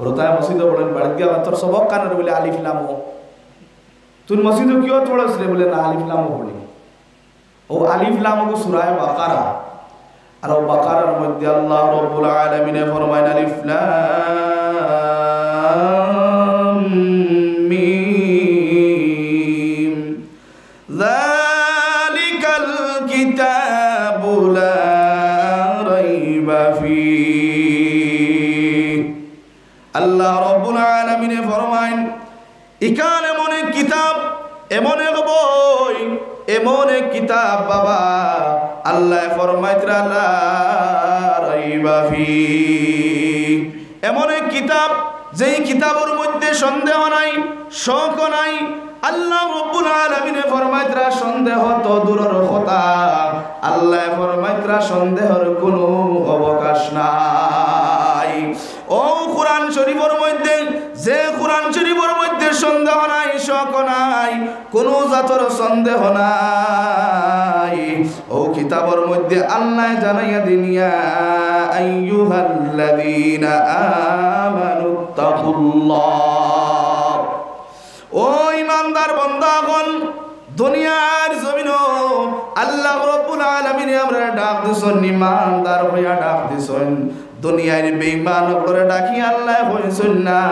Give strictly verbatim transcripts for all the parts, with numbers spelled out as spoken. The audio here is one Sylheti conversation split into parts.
হুরুতায় মসজিদো পড়ইন, বাড়িত গিয়া কয়, "তোর সবক কান রে?" বুলে, "আলিফ লাম ও।" "তুই মসজিদো কিয়ত পড়স রে?" বুলে, "না, আলিফ লাম ও পড়ি।" অউ আলিফ লাম অগু সূরায়ে বাকারা। আর অউ বাকারার মধ্যে আল্লাহ রাব্বুল আলামিনে ফরমাইন, "আলিফ লাম মিম। যালিকাল কিতাবু লা রাইবা ফীহ।" আল্লাহ রাব্বুল আলামিনে ফরমাইন, ইখান এমন এক কিতাব, এমন এক বই, এমন এক কিতাব বাবা, আল্লায় ফরমাইতরা লা রাইবা ফীহ। এমন এক কিতাব, যেই কিতাবর মধ্যে সন্দেহ নাই, শক নাই। আল্লাহ রাব্বুল আলামিনে ফরমাইতরা সন্দেহ তো দূরর কথা, আল্লায় ফরমাইতরা সন্দেহর কুনু অবকাশ নাই। অউ কুরআন শরীফর মধ্যে, যে কুরআন শরীফর মধ্যে সন্দেহ নাই, শক নাই, কুনু জাতর সন্দেহ নাই, অউ কিতাবর মধ্যে আল্লায় জানাইয়া দিন, "ইয়া আইয়ুহাল্লাযীনা আমানুত্তাকুল্লাহ।" ও ইমানদার বান্দা অকল, দুনিয়ার জমিনো আল্লাহ রাব্বুল আলামিনে আমরারে ডাক দিছইন, ইমানদার অইয়া ডাক দিছইন। দুনিয়ার বেঈমান অকলরে ডাকি আল্লায় কইছইন না,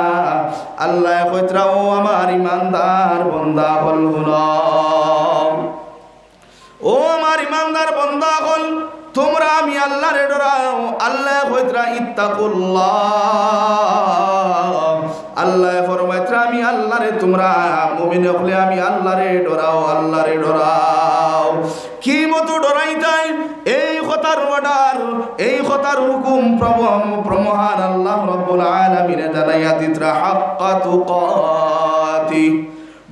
আল্লায় কইতরা, "ও আমার ইমানদার বান্দা অকল, হুনো।" ও আমার ইমানদার বান্দা অকল, তুমরা আমি আল্লারে ডরাও। আল্লায় কইতরা, "ইত্তাকুল্লাহ।" আল্লায় ফরমাইতরা, "আমি আল্লারে, তুমরা মুমিন অকলে আমি আল্লারে ডরাও, আল্লারে ডরাও।" কি মতো ডরাইতায়? এই কথার order, এই কথার হুকুম প্রভু, প্রভু মহান আল্লাহ রাব্বুল আলামিনে জানাইয়া দিতরা, "হাক্কা তুকাতি।"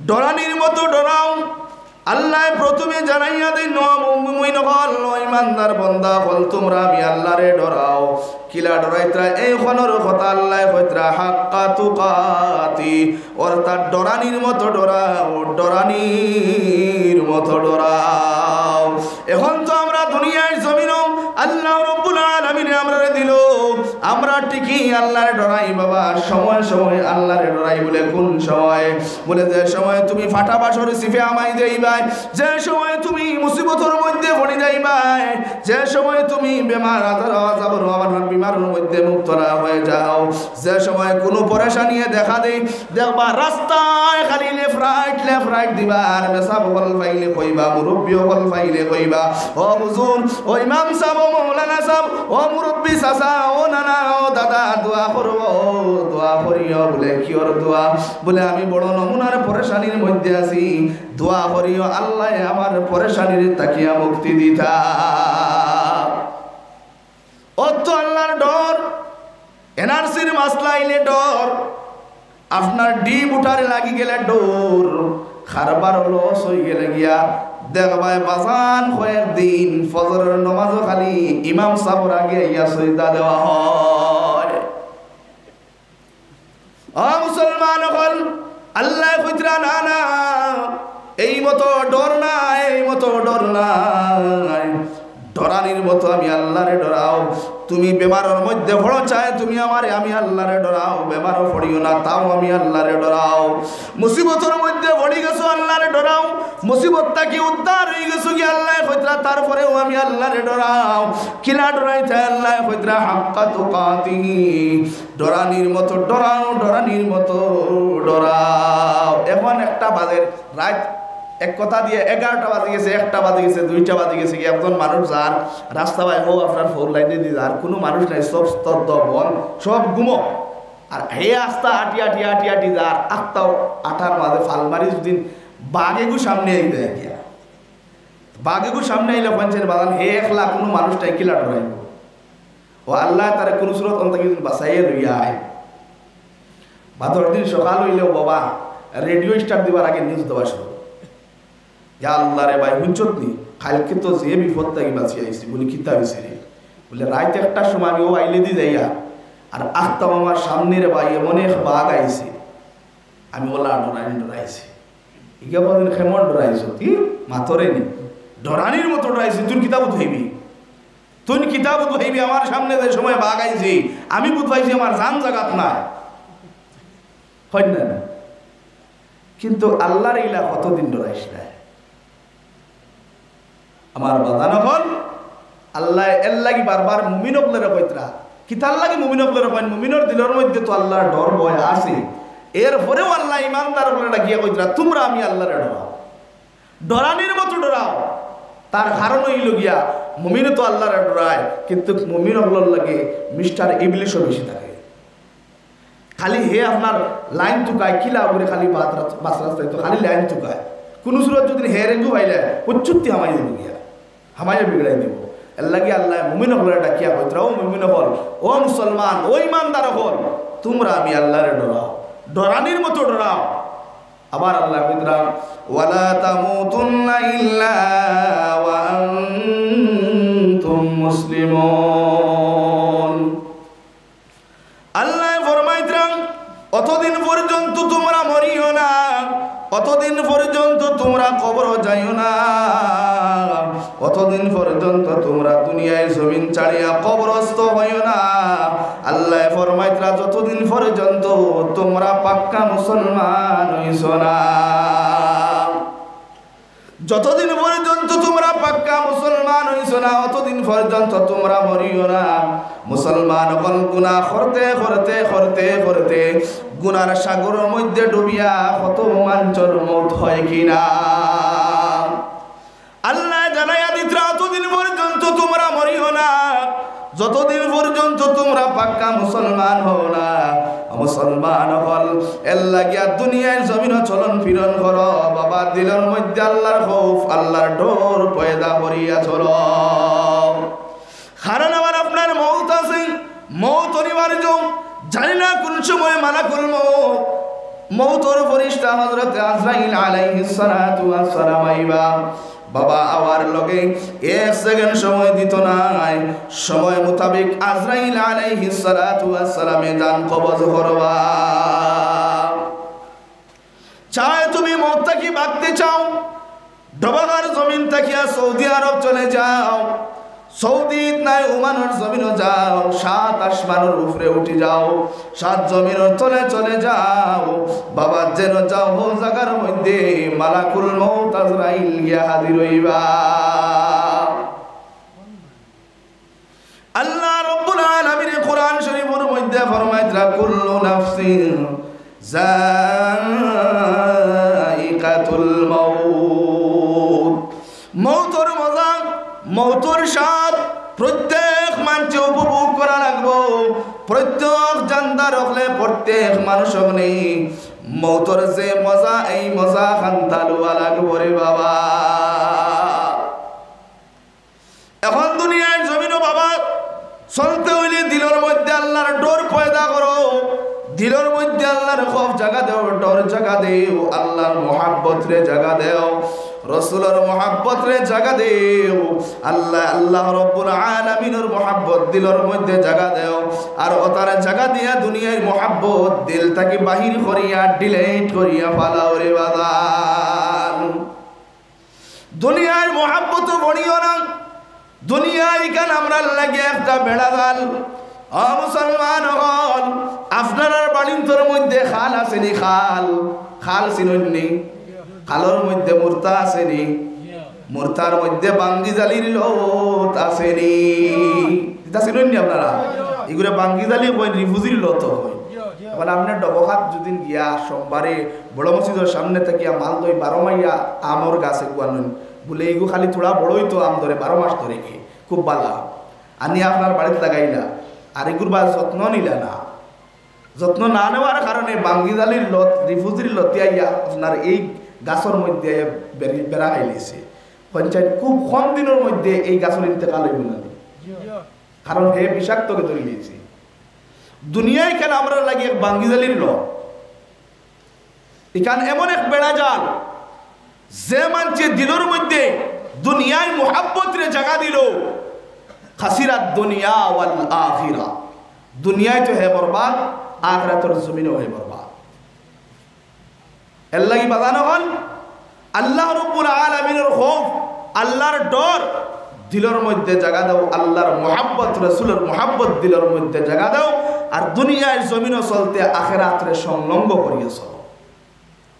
ডরানির মতো ডরাও। আল্লায় প্রথমে জানাইয়া দেইন, "ও মুমিন অকল, ও ইমানদার বান্দা অকল, তুমরা আমি আল্লারে ডরাও।" কিলা ডরাইতরা? এই খনর কথা আল্লায় কইতরা, "হাক্কা তুকাতি", অর্থাৎ ডরানির মতো ডরাও, ডরানির মতো ডরাও। এখন তো আমরা দুনিয়ার জমিনো আল্লাহ রাব্বুল আলামিনে আমরারে দিল, আমরা ঠিকই আল্লারে ডরাই বাবা, সময় সময় আল্লারে ডরাই। বুলে, "কোন সময়?" বুলে, "যে সময় তুমি ফাটা বাশর ছিপে হামাই যাইবায়, যে সময় তুমি মুসিবতর মধ্যে পড়ি যাইবায়, যে সময় তুমি বেমার আজার, আজাবর, আমার বিমারর মধ্যে মুক্তরা হয়ে যাও, যে সময় কুনু পরেশানিয়ে দেখা দেয়, দেখবা রাস্তায় খালি left right, left right দিবা, আর মেসাব অকল পাইলে কইবা, মুরব্বি অকল পাইলে কইবা, 'ও হুজুর, ও ইমাম সাব, ও মৌলানা সাব, ও মুরব্বি চাচা, ও নানা, ও দাদা, দোয়া করো, দোয়া করিও।'" বুলে, "কিওর দোয়া?" বুলে, "আমি বড় নমুনার পরেশানির মধ্যে আছি, দোয়া করিও আল্লায় আমার পরেশানির থাকিয়া মুক্তি দিতা।" অত আল্লার ডর, এনআরসির মাসলা আইলে ডর, আপনার ডিম উঠারে লাগি গেলে ডর, কারবার loss অই গেলে গিয়া, দেখবায় বাজান কয়েকদিন ফজরর নমাজও খালি ইমাম সাবর আগে আইয়া সজদা দেওয়া হয়। ও মুসলমান অকল, আল্লায় কইতরা, "না, না, এই মতো ডর নাই, এই মতো ডর নাই।" ডরানির মতো আমি আল্লারে ডরাও। তুমি বেমারর মধ্যে পড়ো, চায় তুমি আমারে, আমি আল্লারে ডরাও। বেমারও পড়িও না, তাও আমি আল্লারে ডরাও। মুসিবতর মধ্যে পড়ি গেছো, আল্লারে ডরাও। মুসিবত থাকি উদ্ধার অই গেছো গি, আল্লায় কইতরা, তারপরেও আমি আল্লারে ডরাও। কিলা ডরাইতায়? আল্লায় কইতরা, "হাক্কা তুকাতিহি।" ডরানির মতো ডরাও, ডরানির মতো ডরাও। এখন একটা বাজে রাইত, এক কথা দিয়া এগারোটা বাজি গেছে, একটা বাজি গেছে, দুইটা বাজি গেছে, কি একজন মানুষ যার রাস্তা বায়, হো আপনার ফোর লাইনে দি যার, কুনু মানুষ নাই, সব স্তব্ধ, বন, সব ঘুমো। আর হে আস্তা আটি আটি আটি আটি যার, আস্তা আটার মাঝে ফাল মারি যদি বাঘ এগু সামনে আই যায় গিয়া, বাঘ এগু সামনে আইলে পঞ্চায়েত বাজান, হে একলা, কুনু মানুষ নাই, কিলা ডরাইবো? ও আল্লায় তারে কুনু সুরত অন থাকি বাঁচাইয়া লইয়া আয়। বাদর দিন সকাল অইলে ও বাবা রেডিও start দিবার আগে news দেওয়া শুরু। "ইয়া আল্লাহ রে ভাই, হুনছত নি? কাইলকে তো যে বিপদ থাকি বাঁচি আইছি।" বুলে, "কিতা অইছে রে?" বুলে, "রাইত একটার সময় আমি ও আইলে দি যাইয়া, আর আখতাম আমার সামনে রে ভাই, এমন এক বাঘ আইছে, আমি ওলা ডরানি ডরাইছি।" ইগা বলেন, "কেমন ডরাইছো? কি মাতরে নি? ডরানির মতো ডরাইছি, তুই কিতা বুঝাইবি?" তুই কিতা বুঝাইবি? আমার সামনে যে সময় বাঘ আইছে, আমি বুঝাইছি আমার জান জাগাত নাই। অইন্য না? কিন্তু আল্লাহরে ইলা কতদিন ডরাইস না? আমার বাজান অকল, আল্লায় এরলাগি বারবার মুমিন অকলরে কইতরা। কিতার লাগি মুমিন অকলরে কইন? মুমিনর দিলর মধ্যে তো আল্লাহর ডর ভয় আছে। এরপরেও আল্লায় ইমানদার অকলরে ডাকিয়া কইতরা, "তুমরা আমি আল্লাহরে ডরাও।" ডরানির মতো ডরাও। তার কারণ অইলো গিয়া, মুমিনে তো আল্লাহরে ডরায়, কিন্তু মুমিন অকলর লগে মিস্টার ইবলিশও বেশি থাকে। খালি হে আপনার লাইন তুকায়, কিলা করে খালি বাত রাত-, বাস রাস্তায় তো খালি লাইন তুকায়। কুনু সুরত যদি হে রেঙ্গু পাইলে, উচ্চুত্তি হামাই দিবো গিয়া, হামাইয়া বিগড়াই দিবো। এরলাগি আল্লায় মুমিন অকলরে ডাকিয়া কইতরা, "ও মুমিন অকল, ও মুসলমান, ও ইমানদার অকল, তুমরা আমি আল্লাহরে ডরাও, ডরানির মতো ডরাও।" আবার আল্লায় কইতরা, "ওয়ালা তামুতুন্না ইল্লা ওয়া আনতুম মুসলিমুন।" আল্লায় ফরমাইতরা, "অতদিন পর্যন্ত তুমরা মরিও না, অতদিন পর্যন্ত তুমরা কবরো যাইও না, অতদিন পর্যন্ত তুমরা দুনিয়ার জমিন ছাড়িয়া কবরস্থ অইও না।" আল্লায় ফরমাইতরা, "যতদিন পর্যন্ত তুমরা পাক্কা মুসলমান অইছো না।" যতদিন পর্যন্ত তুমরা পাক্কা মুসলমান অইছো না, অতদিন পর্যন্ত তুমরা মরিও না। মুসলমান অকল গুনা করতে, করতে, করতে, করতে গুনার সাগরর মধ্যে ডুবিয়া কত মানষর মউত অয় কি না? আল্লায় জানাইয়া দিতরা, অতদিন পর্যন্ত তুমরা মরিও না। যতদিন পর্যন্ত তুমরা পাক্কা মুসলমান অও না, মুসলমান অকল, এরলাগিয়া দুনিয়ার জমিনো চলন ফিরন করো, বাবা, দিলর মধ্যে আল্লাহর খৌফ, আল্লাহর ডর পয়দা করিয়া চলো। কারণ আমার আপনার মউত আছে, মউত অনিবার্য, জানি না কুন সময় মালাকুল মউত, মউতর ফিরিস্তা হযরতে আজরাইল আলাইহিস সালাতু ওয়াস সালাম আইবা। বাবা, আওয়ার লগে এক সেকেন্ড সময় দিতো নায়। সময় মোতাবেক আজরাইল আলাইহিস সালাতু ওয়াস সালামে জান কবজ করবা। চায় তুমি মউত থাকি বাঁচতে চাও, ডবাগার জমিন থাকিয়া সৌদি আরব চলে যাও, সৌদিত নায় ওমানর জমিনো যাও, সাত আসমানর উপরে উঠি যাও, সাত জমিনর তলে চলে যাও। বাবা, যেনো যাও, হউ জাগার মধ্যে মালাকুল মউত আজরাইল গিয়া হাজির অইবা। আল্লাহ রাব্বুল আলামিন কোরআন শরীফর মধ্যে ফরমাইতরা, "কুল্লু নাফসিন যায়িকাতুল মাউত।" মউতর মজা, মউতর স্বাদ প্রত্যেক মানষে উপভোগ করা লাগবো। প্রত্যেক জানদার অকলে, প্রত্যেক মানুষ অকলে মউতর যে মজা, এই মজা খান্তা লওয়া লাগবো রে বাবা। এখন দুনিয়ার জমিনো বাবা চলতে অইলে দিলর মধ্যে আল্লাহর ডর পয়দা করো, দিলর মধ্যে আল্লাহর খৌফ জাগা দেও, ডর জাগা দেও, আল্লাহর মোহাব্বতরে জাগা দেও, রসুলর মোহাব্বতরে জাগা দেও। আল্লাহ, আল্লাহ রব্বুল আলামিনর মোহাব্বত দিলর মধ্যে জাগা দেও, আর অতার জাগা দিয়া দুনিয়ার মোহাব্বত দিল থাকি বাহির করিয়া, ডিলিট করিয়া ফালাও রে বাজান। দুনিয়ার মোহাব্বত বড়িও না। দুনিয়া ইখান আমরার লাগি একটা বেড়া জাল। ও মুসলমান অকল, আপনারার বাড়িন্তর মধ্যে খাল আছে নি? খাল, খাল চিনইন নি? খালর মধ্যে মুর্তা আছে নি? মুর্তার মধ্যে বাঙ্গি জালির লত আছে নি? ইতা চিনইন নি আপনারা? ইগুরে বাঙ্গি জালি কইন, রিফুজির লত কইন। এখন আপনে ডবখাত যুদিন গিয়া সোমবারে বড় মসজিদর সামনে থাকিয়া মাল দই বারো মাইয়া আমর গাছ এগু আনইন, বুলে, "ইগু খালি থুড়া বড়ই তো আম ধরে, বারো মাস ধরে কে, খুব বালা।" আনি আপনার বাড়িত লাগাইলা, আর ইগুর বাদে যত্ন নিলা না। যত্ন না নেওয়ার কারণে বাঙ্গি জালির লত, রিফুজির লতি আইয়া আপনার এই গাছর মধ্যে আইয়া বেরি-, বেড়া খাইলিছে। পঞ্চায়েত খুব কম দিনর মধ্যে এই গাছর ইন্তেকাল অইবো না নি? কারণ হে বিষাক্তকে ধরিলিছে। দুনিয়া ইখান আমরার লাগি এক বাঙ্গি জালির লত। ইখান এমন এক বেড়া জাল, যে মানষে দিলর মধ্যে দুনিয়ার মোহাব্বতরে জাগা দিল, খাসিরাত দুনিয়া ওয়াল আখিরা, দুনিয়ায় তো হে বরবাদ, আখিরাতর জমিনো হে বরবাদ। এরলাগি বাজান অকল, আল্লাহ রব্বুল আলামিনর খৌফ, আল্লাহর ডর দিলর মধ্যে জাগা দেও, আল্লাহর মোহাব্বত, রসুলর মোহাব্বত দিলর মধ্যে জাগা দেও। আর দুনিয়ার জমিনও চলতে আখেরাতরে সংলগ্ন করিয়া চলো।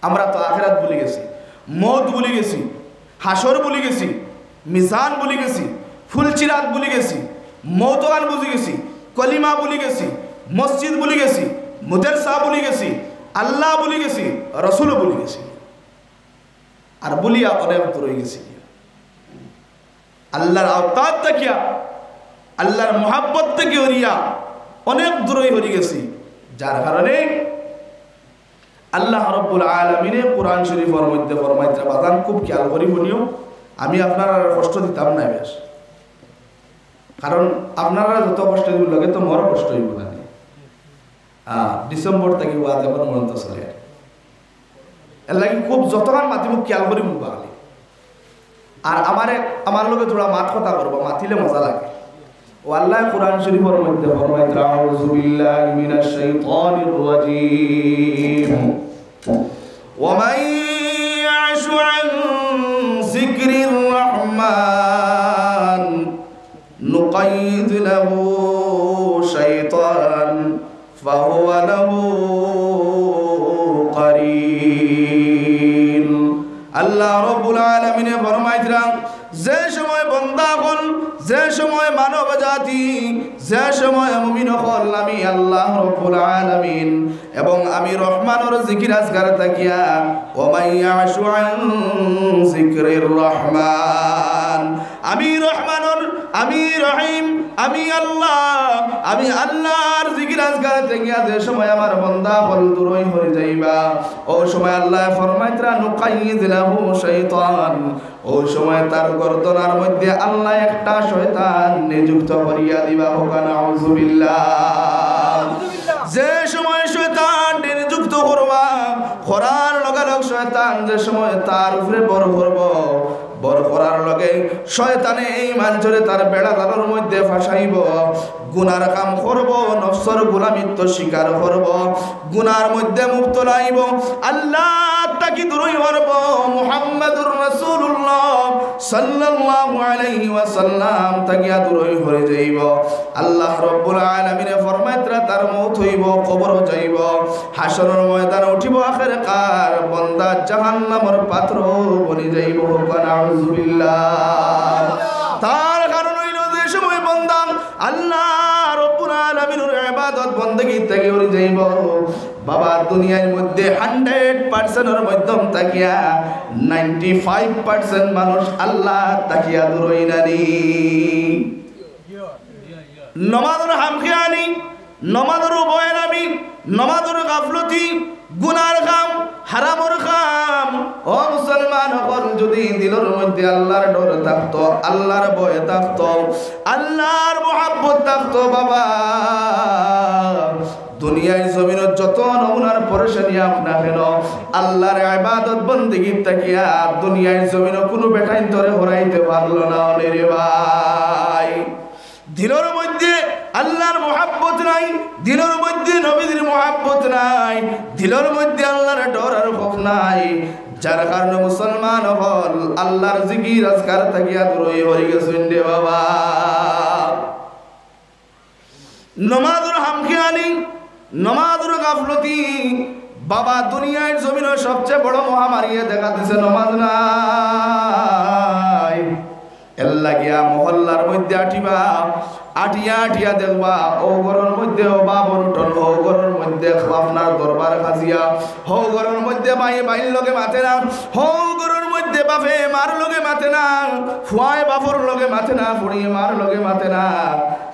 আমরা তো আখেরাত ভুলি গেছি, মউত ভুলি গেছি, হাশর ভুলি গেছি, মিজান ভুলি গেছি, ফুলসিরাত ভুলি গেছি, মউতগান ভুলি গেছি, কলিমা ভুলি গেছি, মসজিদ ভুলি গেছি, মাদ্রাসা ভুলি গেছি, আল্লাহ ভুলি গেছি, রসুল ভুলি গেছি। আর ভুলিয়া অনেক দূর অই গেছি। আল্লাহর আওতাদ থাকিয়া, আল্লাহর মুহাব্বত থাকি হরিয়া অনেক দূরই হরি গেছি, যার কারণে আল্লাহ রাব্বুল আলামিনে কোরআন শরীফর মধ্যে ফরমাইতরা, বাজান, খুব খেয়াল করি হুনিও, আমি আপনারারে কষ্ট দিতাম না বেশ, কারণ আপনারারে যত কষ্ট দিমু, লগে তো মোরও কষ্ট অইবো না নি। আহ, ডিসেম্বর থাকি ওয়াজ এখন পর্যন্ত চলে। এর লাগি খুব যতখান মাতিমু খেয়াল করি মুখবালি। আর আমারে, আমার লগে থুড়া মাত কথা করবা, মাতিলে মজা লাগে। ও আল্লাহ কোরআন শরীফর মধ্যে ফরমাইতরা, আউযু বিল্লাহি মিনাশ শাইতানির রাজীম। ومن يعش عن ذكر الرحمن نقيض له شيطانا فهو له قرين। আল্লাহ রাব্বুল আলামিনে ফরমাইতরা, যে সময় বন্দা অকল, যে সময় মানব জাতি, যে সময় মুমিন অকল আমি আল্লাহ রাব্বুল আলামিন এবং আমি রহমানর জিকির আজগার থাকিয়া, ওয়া মান ইয়াশু আন যিকরির রহমান, আমি রহমানর, আমি রহিম, আমি আল্লাহ, আমি আল্লাহর জিকির আজগার থাকিয়া যে সময় আমার বন্দা অকল দূরই হরি যাইবা, ও সময় আল্লাহ ফরমাইতরা, নুকাইয়িদ লাহু শাইতান, ও সময় তার গর্দনার মধ্যে আল্লাহ একটা শয়তান নিযুক্ত করিয়া দিবা। হোক নাউজুবিল্লাহ। যে সময় শয়তান নিযুক্ত করবা, করার লগে লগে শয়তান যে সময় তার উপরে বর করবো, বর করার লগে শয়তানে এই মানষরে তার বেড়া জালর মধ্যে ফাঁসাইবো, গুনার কাম করবো, নফসর গোলামিত্ব স্বীকার করবো, গুনার মধ্যে মুবতলা অইবো, আল্লাহ থাকি দূরই হরবো, মুহাম্মাদুর রাসূলুল্লাহ সাল্লাল্লাহু আলাইহি ওয়াসাল্লাম থাকিয়া দূরই হরি যাইবো। আল্লাহ রাব্বুল আলামিনে ফরমাইতরা তার মউত অইবো, কবরো যাইবো, হাশরর ময়দানে উঠিবো, আখেরকার বন্দা জাহান্নামর পাত্র বনি যাইবো। নাউজুবিল্লাহ। তার কারণ অইলো যে সময় বন্দা আল্লাহ রাব্বুল আলামিনর ইবাদত বন্দেগি থাকি হরি যাইবো, বাবা, দুনিয়ার মধ্যে হান্ড্রেড পার্সেন্টর মধ্যম থাকিয়া নাইনটি ফাইভ পার্সেন্ট মানুষ আল্লাহ থাকিয়া দূরই নানি। নমাজর হামখেয়ালি, নমাজর উভয়নামি, নমাজর গাফলতি, গুনার কাম, হারামর কাম। ও মুসলমান অকল, যদি দিলর মধ্যে আল্লাহর ডর থাকতো, আল্লাহর ভয় থাকতো, আল্লাহর মহব্বত থাকতো, বাবা, দুনিয়ার জমিনো যত নমুনার পরেশানি আউক না কেন, আল্লাহর ইবাদত বন্দেগি থাকিয়া দুনিয়ার জমিনো কুনু বেটাইন তোরে হরাইতে পারলো না, অনে রে ভাই। দিলর মধ্যে আল্লাহর মহব্বত নাই, দিলর মধ্যে নবীজির মহব্বত নাই, দিলর মধ্যে আল্লাহর ডর আর খৌফ নাই, যার কারণে মুসলমান অকল আল্লাহর জিকির আজগার থাকিয়া দূরই হরি গেছইন রে বাবা। নমাজর হামখেয়ালি, নমাজর গাফলতি, বাবা, দুনিয়ার জমিনো সবচেয়ে বড় মহামারীয়ে দেখা দিছে নমাজ নাই। এর লাগিয়া মহল্লার মধ্যে আটিবা, আটিয়া আটিয়া দেখবা, অউ ঘরর মধ্যে অউ বাবর উঠন, অউ ঘরর মধ্যে আপনার দরবার খাজিয়া, হউ ঘরর মধ্যে ভাইয়ে ভাইর লগে মাতে না, হউ ঘরর মধ্যে বাপে মার লগে মাতে না, ফুয়ায় বাপর লগে মাতে না, ফুড়িয়ে মার লগে মাতে না।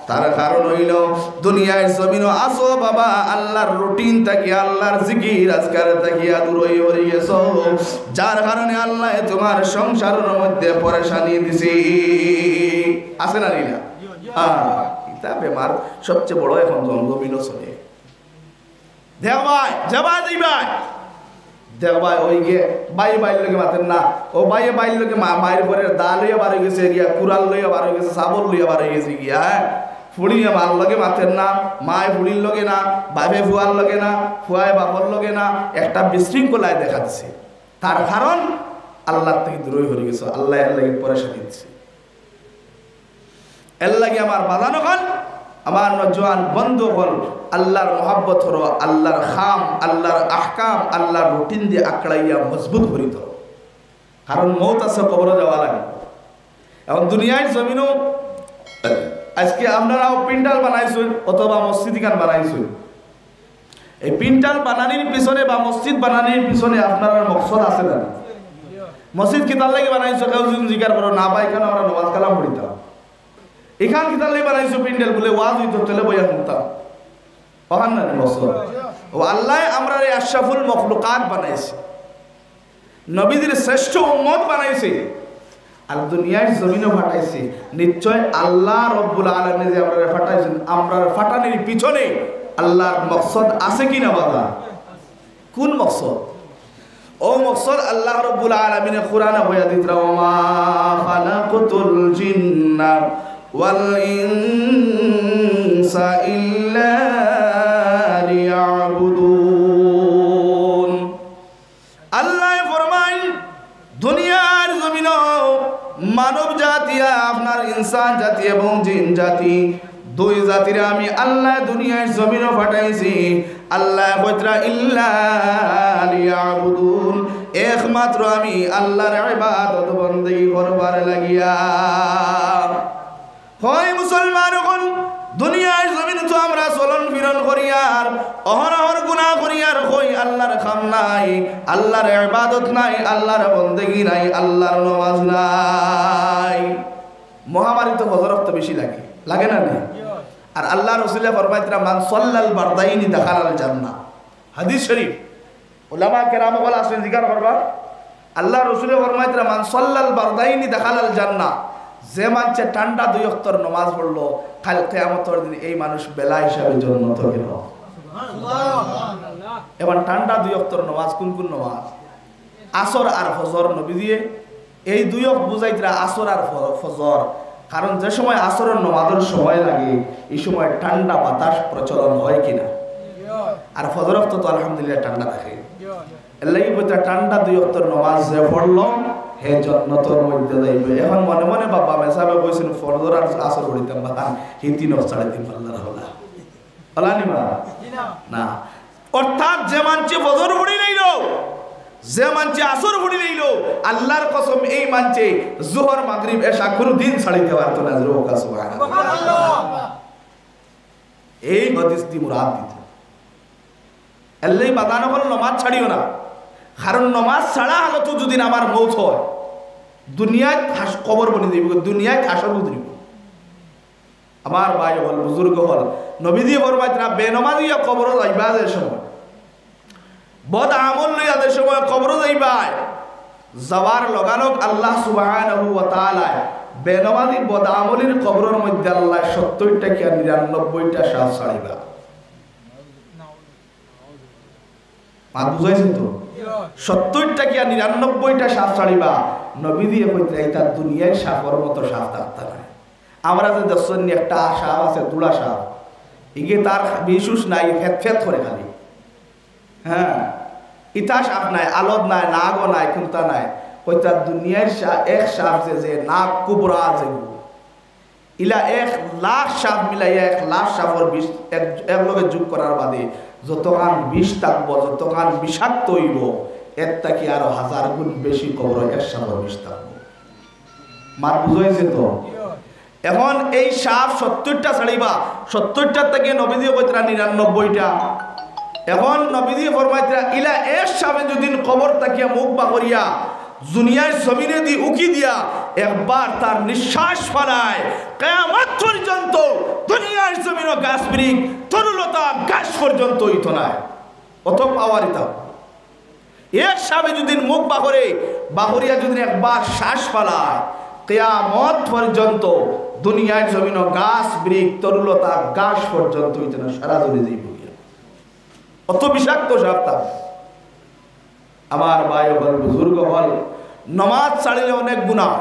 তার কারণ অইলো, দুনিয়ার জমিনো আছো বাবা, আল্লাহর রুটিন থাকি, আল্লাহর জিকির আজগার থাকিয়া দূরই হরি গেছো, যার কারণে আল্লায় তুমার সংসারর মধ্যে পরেশানি দিছে। আছে না নি না? আহ, ইতা বেমার সবচেয়ে বড় এখন জমিনো চলে। দেখবায়, যেবায় যাইবায়, দেখবায়, অউ গিয়া ভাইয়ে ভাইর লগে মাতের না, অউ ভাইয়ে ভাইর লগে মা-, মাইর করের, দা লইয়া বার অই গেছে গিয়া, কুড়াল লইয়া বার অই গেছে, শাবল লইয়া বার অই গেছে গিয়া, হ্যাঁ? ফুড়িয়ে মার লগে মাতের না, মায় ফুড়ির লগে না, বাপে ফুয়ার লগে না, ফুয়ায় বাপর লগে না, একটা বিশৃঙ্খলায় দেখা দিছে। তার কারণ আল্লাহ থাকি দূরই হরি গেছো, আল্লায় এর লাগি পরেশানি দিছে। এর লাগি আমার বাজান অকল, আমার নওজোয়ান বন্ধু অকল, আল্লার মহব্বত করো, আল্লার খাম, আল্লার আহকাম, আল্লার রুটিন দিয়া আকড়াইয়া মজবুত করি ধরো। কারণ মউত আছে, কবরো যাওয়া লাগে। এখন দুনিয়ার জমিনো আজকে আপনারাও পিন্ডাল বানাইছইন অথবা মসজিদ ইখান বানাইছইন, এই পিন্ডাল বানানির পিছনে বা মসজিদ বানানির পিছনে আপনারার মকসদ আছে না? মসজিদ কিতার লাগি বানাইছো? কেউ যদি জিকার করো, "না বা, ইখানো আমরা নমাজ কালাম পড়িতাম।" ইখান কিতার লাগি বানাইছো পিন্ডাল? বুলে, "ওয়াজ অইতো, তাইলে বইয়া হুনতাম।" অখান না নি মকসদ? ও আল্লায় আমরারে আশরাফুল মখলুকাত বানাইছে, নবীজির শ্রেষ্ঠ উম্মত বানাইছে, আর দুনিয়ার জমিনো পাঠাইছে। নিশ্চয় আল্লাহ রব্বুল আলামিন যে আমরারে পাঠাইছইন, আমরার পাঠানির পিছনে আল্লার মকসদ আছে কি না বাবা? কোন মকসদ? ও মকসদ আল্লাহ রব্বুল আলামিনে কোরআনো কইয়া দিতরা, "ওয়া মা খালাকতুল জিন্না ওয়াল ইনসা ইল্লা লিয়াবুদুন।" আল্লায় ফরমাইন, দুনিয়ার জমিনো মানব জাতি, আপনার ইনসান জাতি এবং জিন জাতি, দুই জাতিরে আমি আল্লায় দুনিয়ার জমিনো পাঠাইছি। আল্লায় কইতরা, "ইল্লা লিয়াবুদুন", একমাত্র আমি আল্লার ইবাদত বন্দেগি করবার লাগিয়া। হয় মুসলমান অকল, দুনিয়ার জমিনো তো আমরা চলন ফিরন করিয়ার, অহরহর গুনা করিয়ার, কই আল্লার খাম নাই, আল্লার ইবাদত নাই, আল্লার বন্দেগি নাই, আল্লার নমাজ নাই। মহামারী তো ফজর অক্ত বেশি লাগে, লাগে না নি? আর আল্লার রসুলে ফরমাইতরা, "মান সাল্লাল বারদাইনি দাখালাল জান্নাহ।" হাদিস শরীফ। উলামা কেরাম অকল আছইন, জিকার করবা। আল্লার রসুলে ফরমাইতরা, "মান সাল্লাল বারদাইনি দাখালাল জান্নাহ।" যে মানষে ঠান্ডা দুই অক্তর নমাজ পড়লো, কাইল কিয়ামতর দিন এই মানুষ বেলা হিসাবে জন্নতো গেল। এখন ঠান্ডা দুই অক্তর নমাজ কোন কোন নমাজ? আসর আর ফজর। নবীজিয়ে এই দুই অক্ত বুঝাইতরা আসর আর ফ-, ফজর। কারণ যে সময় আসরর নমাজর সময় লাগে, এই সময় ঠান্ডা বাতাস প্রচলন হয় কিনা? আর ফজর অক্ত তো আলহামদুলিল্লাহ ঠান্ডা থাকে। এর লাগি কইতরা ঠান্ডা দুই অক্তর নমাজ যে পড়লো, হে জন্নতর মধ্যে যাইবে। এখন মনে মনে বাবা মেসাবে কইছইন, "ফজর আর আসর পড়িতাম বা, হি তিন অক্ত ছাড়ি দিন পাল্লার হলা।" হলা নি বা? না। অর্থাৎ যে মানষে ফজর পড়ি লাইলো, যে মানষে আসর পড়ি লাইলো, আল্লার কসম এই মানষে জোহর, মাগরিব, এশা কুনুদিন ছাড়িতে পারতো না। জোরে কউক্কা সুবহানাল্লাহ। এই হাদিস দি মুরাদ দিত। এর লাগি বাজান অকল নমাজ ছাড়িও না, কারণ নমাজ ছাড়া হালতো যদি আমার মউত হয়, দুনিয়াত হাস-, কবর বনি যাইব, দুনিয়াত হাসর বুঝিব। আমার ভাই অকল, বুজুর্গ অকল, নবীজি ফরমাইতরা, বেনমাজি অইয়া কবরো যাইবা যে সময়, বদ আমল লইয়া যে সময় কবরো যাইবায়, যাওয়ার লগালগ আল্লাহ সুবহানাহু ওয়া তাআলায় বেনমাজি বদ আমলির কবরর মধ্যে আল্লায় সত্তইরটা কিয়া নিরানব্বইটা সাপ ছাড়িবা। মাত বুঝাইছি তো? সত্তইরটা কিয়া নিরানব্বইটা সাপ ছাড়িবা। নবীজিয়ে কইতরা, ইতা দুনিয়ার সাপর মতো সাপ থাকতা নায়। আমরা যে দেখছইন নি একটা সাপ আছে, দুলা সাপ, ইগে তার বিষ উষ নাই, ফেত ফেত করে খালি। হ্যাঁ, ইতা সাপ নায়, আলদ নায়, নাগও নায়, কুন্তা নায়। কইতরা দুনিয়ার সা-, এক সাপ যে, যে নাগ কুবরা যেগু, ইলা এক লাখ সাপ মিলাইয়া এক লাখ সাপর বিষ এক, এক লগে যোগ করার বাদে যতখান বিষ থাকবো, যতখান বিষাক্ত অইবো, এর থাকি আরো হাজার গুণ বেশি কবরো এক সাপর বিষ থাকবো। মাত বুঝাইছে তো? এখন এই সাপ সত্তইরটা ছাড়িবা, সত্তইরটার থাকি নবীজিয়ে কইতরা নিরানব্বইটা। এখন নবীজিয়ে ফরমাইতরা, ইলা এক সাপে যদি কবর থাকিয়া মুখ বাকরিয়া দুনিয়ার জমিনেদি উকি দিয়া একবার তার নিঃশ্বাস ফালায়, কিয়ামত পর্যন্ত দুনিয়ার জমিনো গাছ বিরিক, তরুলতা, ঘাস পর্যন্ত অইতো নায়। অত পাওয়ার ইতা। এক সাপে যদি মুখ বাকরে, বাকরিয়া যদি একবার শ্বাস ফালায়, কিয়ামত পর্যন্ত দুনিয়ার জমিনো গাছ বিরিক, তরুলতা, ঘাস পর্যন্ত অইতো নায়, সারা জ্বলি যাইব গিয়া। অত বিষাক্ত সাপ তা। আমার ভাই অকল, বুজুর্গ অকল, নমাজ ছাড়িলে অনেক গুনা।